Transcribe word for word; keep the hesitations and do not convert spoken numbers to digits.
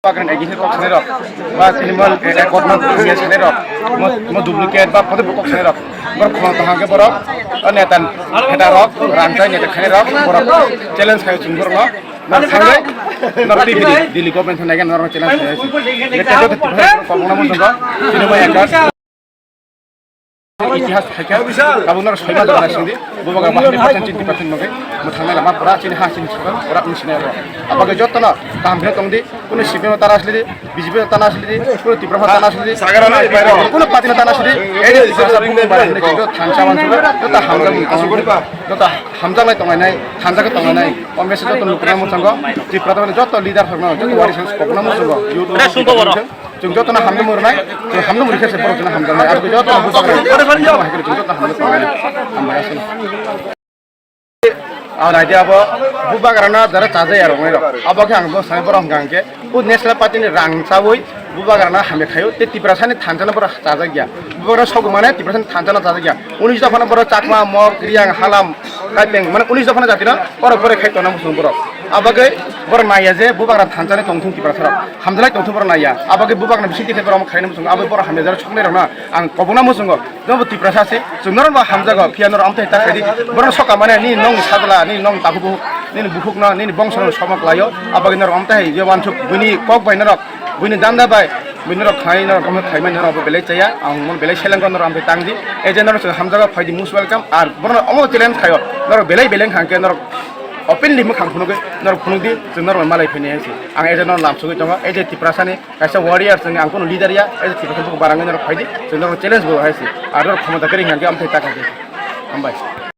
Bubagrani against kok sanai rok, ba tini mo, eh, eh, kok no buya sanai rok, mo, mo duplicate ba photo kok sanai rok, borok khulong tong hangke borok, o neta, neta rok, rangchak neta khainai rok, borok challenge khai chwng borok no, no sanai, no T V di, Delhi government sanai ke no challenge khai chwng. Neta joto Tripura kok no mo chwng ko, tini mo ekar. Itihas hai khe tabuk norok soima dora singdi, bubagra bahai ni percent, chini percent nugwi mwthangnai lama pura chini ha chini sokang pura wng sinai rw. Abagwi jotono kaham khe tongdi, kunu C P M no tana asli di, B J P no tana asli di, kunu Tipra no tana asli di, kunu party no tana asli di, A D C Tipra sa bumung bara hwnwi joto thansa mansugo, joto hamjak joto hamjaknai tonglainai, thansa khe tonglainai, o message joto nukuna mwchango, Tipra joto leader rokno joto wari sang kokna mwchango, youth Chwng jotono hamno mwnai, chwng hamno mwnai khe se borok jotono hamjaknai. Abo jotono bubagra, chwng jotono hamjaknai. Hambai aswk. Ang naidi abo bubagrano jara chajai ya roknai rok. Abo khe ang bo sai borok hwnkha hwnkhe, o national party ni rang chawi bubagrano hamya khaio, tei Tiprasani thansa no borok chajak ya. Bubagra sogwi mane Tiprasani thansa no chajak ya. Unis dophano borok Chakma, Mok, Riang, Halam, Kaipeng, mane unis dophano jatino borok borok khai tongna muchung borok. Abagwi borok naiya je bubagra thansa ni tongthung Tiprasa rok. Hamjalai tongthok borok naiya. Abo khe bubakno bising tikhe borok khaina muchungo. Abo borok hamya jora soknai rokno ang kobongna muchungo. Nobo Tiprasa se, chwng norokno hamjago, phiya norok amtwi ta khaidi. Borok soka mane nini nong sajla, nini nong takhuk bukhuk, nini bukhukno, nini bongsono somo klaio. Abo khe norok amtwi hai je wansuk buini kok bai norok, buini danda bai, buini norok khai norok gomno khaimani norok abo belai chaya. Ang mon belai selengko norok amtwi tangdi. E je norok chwng hamjago phaidi most welcome. Ar borokno omo challenge khaio. Norok belai beleng hangke norok openly mwkhang phunugwi norok phunukdi, chwng norok malai phini hai se. Ang e je norok lamsogwi tongo, e je Tiprasani kaisa warrior, chwng ang kunu leader ya, e je Tiprasa buku barangwi norok phaidi, chwng norok challenge bo hai se. Ar norok khomota kwrwi hwnkhe amthai ta khaidi. Hambai.